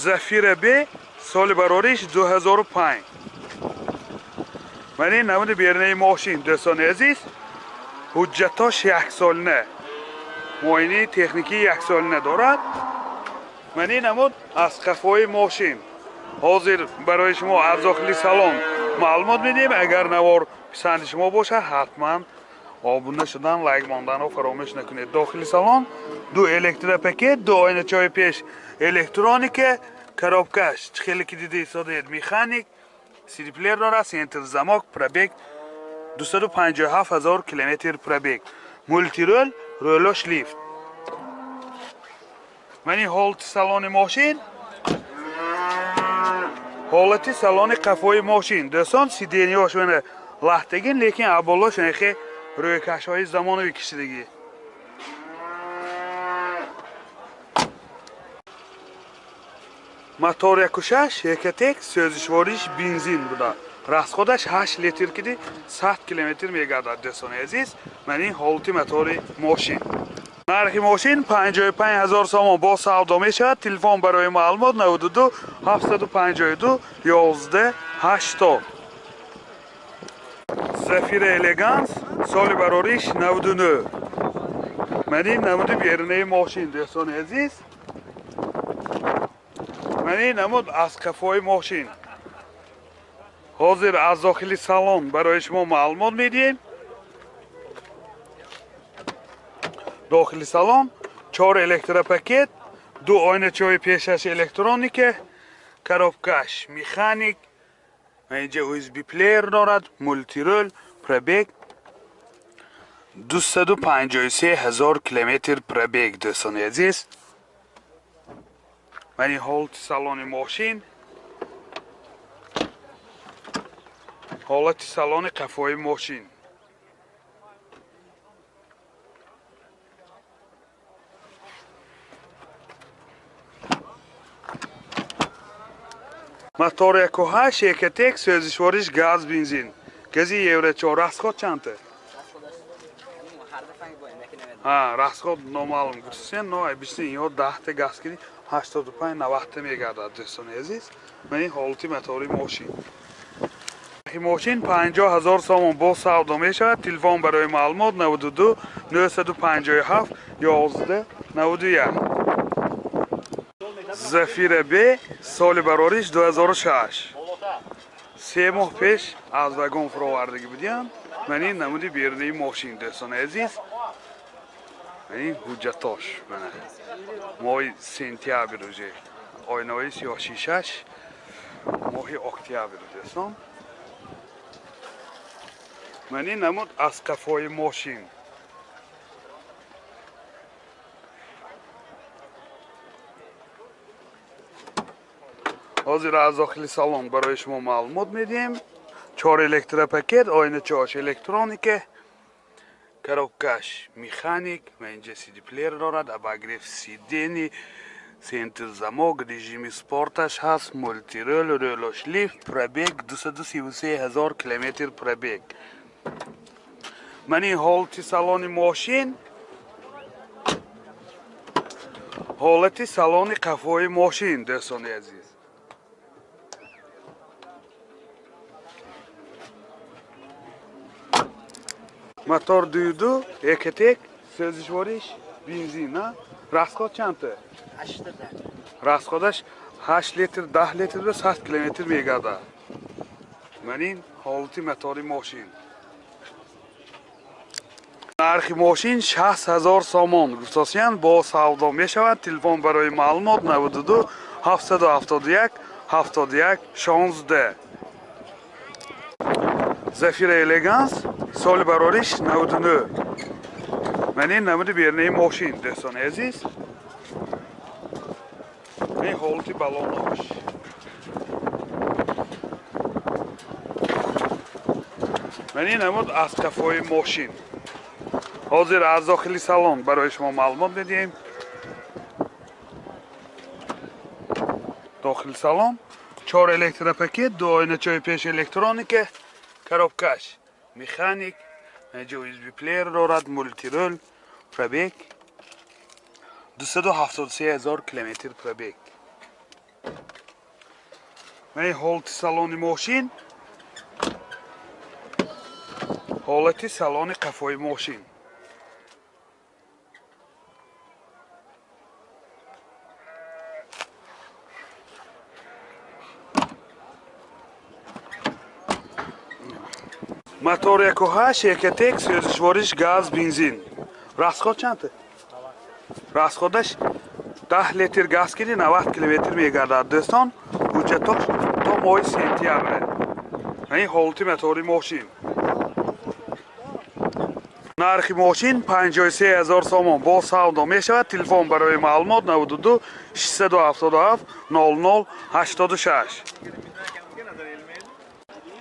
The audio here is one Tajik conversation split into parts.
Зафира Б соли барориш 2005. Ман ин намуди берунаи мошин дӯстони азиз, ҳуҷҷатош яксолина, муоинаи техникии яксолина дорад. Ман ин намуд аз қафои мошин. Ҳозир барои шумо аз дохили салон маълумот медиҳем. Агар навор писанди шумо бошад, ҳатман обуна шудан, лайк монданро фаромӯш накунед. Дохили салон ду электропакет, ду оиначаҳои пеш электроника, коробкаш чӣ хеле ки дида истодаед механик, сириплер дорад, центр замок, пробег 257 ҳазор километр пробег, мултирол, рӯлош лифт. Ман ин ҳолати салони мошин, ҳолати салони қафои мошин. Дӯстон, сиденияш мана лахтагин, лекин аболош нехе рӯйкашҳои замонави кишидагӣ. Мотор 1.6 Экотек, сӯзишвориш бензин буда. Расходаш 8 литр киди 100 километр мегардад дӯстони азиз. Ман ин ҳолати мотори мошин. Нархи мошин 55 ҳазор сомон бо савдо мешавад. Телефон барои маълумот 92 752 11 80. Зафира Элеганс соли барориш 99. Ман ин намуди берунаи мошин дӯстони азиз. Ман ин намуд аз қафои мошин. Ҳозир аз дохили салон барои шумо маълумот медиҳем. Дохили салон 4 электропакет, ду оиначаҳои пешаш электроника, коробкаш механик, инҷа USB плеер дорад, мултирол, пробег 253 ҳазор километр пробег дӯстони азиз. Ман ин ҳолати салони мошин, ҳолати салони қафои мошин. Мотор 1.8 Экотек, сӯзишвориш газ бензин. Гази Евро 4. Расход чандта? Расход номаълум гуфтсен, но обычно инҳо 10 та газ киди 85 90 та мегардад дӯстони азиз. Ман ин ҳолати мотори мошин. Мошин 50 ҳазор сомон бо савдо мешавад. Телефон барои маълумот 92 957 11 91. Зафира Б соли барориш 2006. 3 моҳ пеш аз вагон фуровардагӣ будиям. Ман ин намуди берунаи мошин дӯстони азиз. Ман ин ҳуҷҷатош мана моҳи сентябр уже оинаҳои сиёҳшишаш моҳи октябр дӯстон. Ман ин намуд аз қафои мошин. Ҳозир аз дохили салон барои шумо маълумот медиҳем. 4 электропакет, оиначаҳош электроника, коробкаш механик, ва инҷа CD плеер дорад, обогрев сидени, центр замок, режими спорташ ҳаст, мултирол, рӯлош лифт, пробег 233 ҳазор километр пробег. Ман ин ҳолати салони мошин, ҳолати салони қафои мошин дӯстони азиз. Мотор 2.2 Экотек, сӯзишвориш бензин. Расход чандта? 8 литр. Расходаш 8 литр, 10 литр ва 100 километр мегардад. Ман ин ҳолати мотори мошин. Нархи мошин 60 ҳазор сомон гуфтосиян бо савдо мешавад. Телефон барои маълумот 92 771 71 16. Зафира Элеганс соли барориш 99. Ман ин намуди берунаи мошин дӯстони азиз. Ин ҳолати балонош. Ман ин намуд аз қафои мошин. Ҳозир аз дохили салон барои шумо маълумот медиҳем. Дохили салон 4 электропакет, ду оиначаҳои пеш электроника, коробкаш механик, инҷа USB плеер дорад, мултирол, пробег 273 ҳазор километр пробег. Ман ҳолати салони мошин, ҳолати салони қафои мошин. Мотор 1.8 Ecotec, сӯзишвориш газ, бензин. Расход чанд? Расходаш 10 литр газ киди 90 километр мегардад. Дӯстон, ҳуҷҷатош то моҳи сентябр. Ин ҳолати мотори мошин. Нархи мошин 53 000 сомон. Бо савдо мешавад. Телефон барои маълумот 92 677 00 86.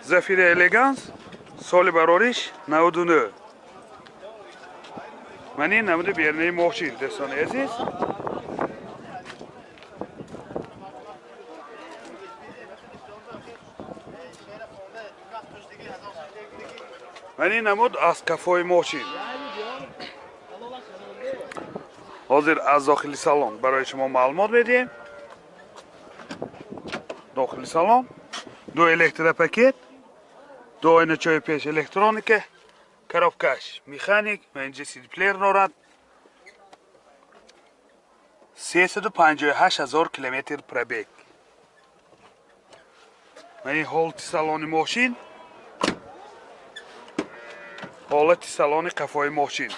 Зафира Элеганс, соли барориш 99. Ман ин намуди бернаи мошин, дӯстони азиз. Ман ин намуд аз кафои мошин. Ҳозир аз дохили салон барои шумо маълумот медиҳем. Дохили салон ду электропакет, ду ойначаи пеш электроника, коробкаш механик, инҷа сидплеер дорад. 358 000 километр пробег. Ман ин ҳолати салони мошин, ҳолати салони қафои мошин.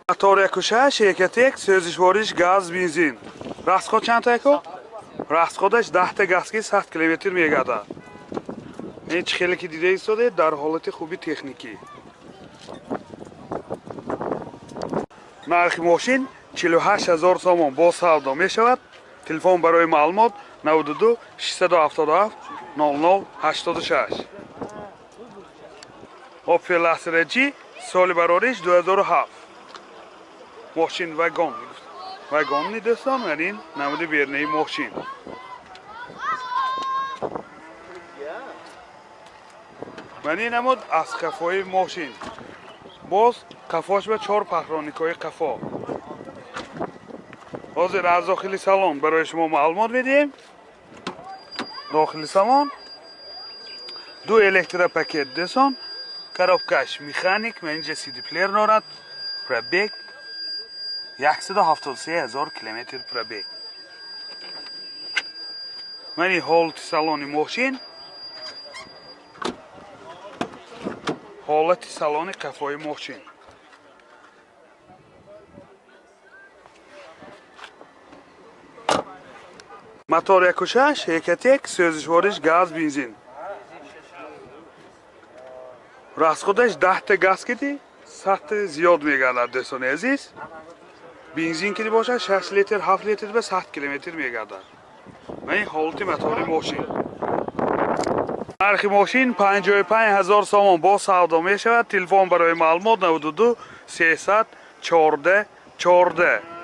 Мотор 1.6 Ecotec, сӯзишвориш газ, бензин. Расход чанд та? Расходаш 10 та газ ки 100 километр мегардад. Ин чӣ хеле ки дида истодед, дар ҳолати хуби техникӣ. Нархи мошин 48 000 сомон. Бо савдо мешавад. Телефон барои маълумот 92 677 00 86. Opel Astra G, соли барориш 2007. Мошин вагон. Вагонни дӯстон, ва ин намуди бернаи мошин. Ман ин намуд аз қафои мошин. Боз қафош ба 4 пахроникҳои қафо. Ҳозир аз дохили салон барои шумо маълумот медиҳем. Дохили салон ду электропакет, дӯстон, коробкаш механик, ва инҷа сидплеер дорад. Пробег 173 000 километр пробег. Ман ин ҳолати салони мошин, ҳолати салони қафои мошин. Мотор 1.6 Ecotec, сӯзишвориш газ, бензин. Расходаш 10 та газ киди 100 зиёд мегардад, дӯстони азиз. Бензин киди бошад 6 литр, 7 литр ба 100 километр мегардад. Ман ин ҳолати мотори мошин. Нархи мошин 55 000 сомон. Бо савдо мешавад. Телефон барои маълумот 92 314 14.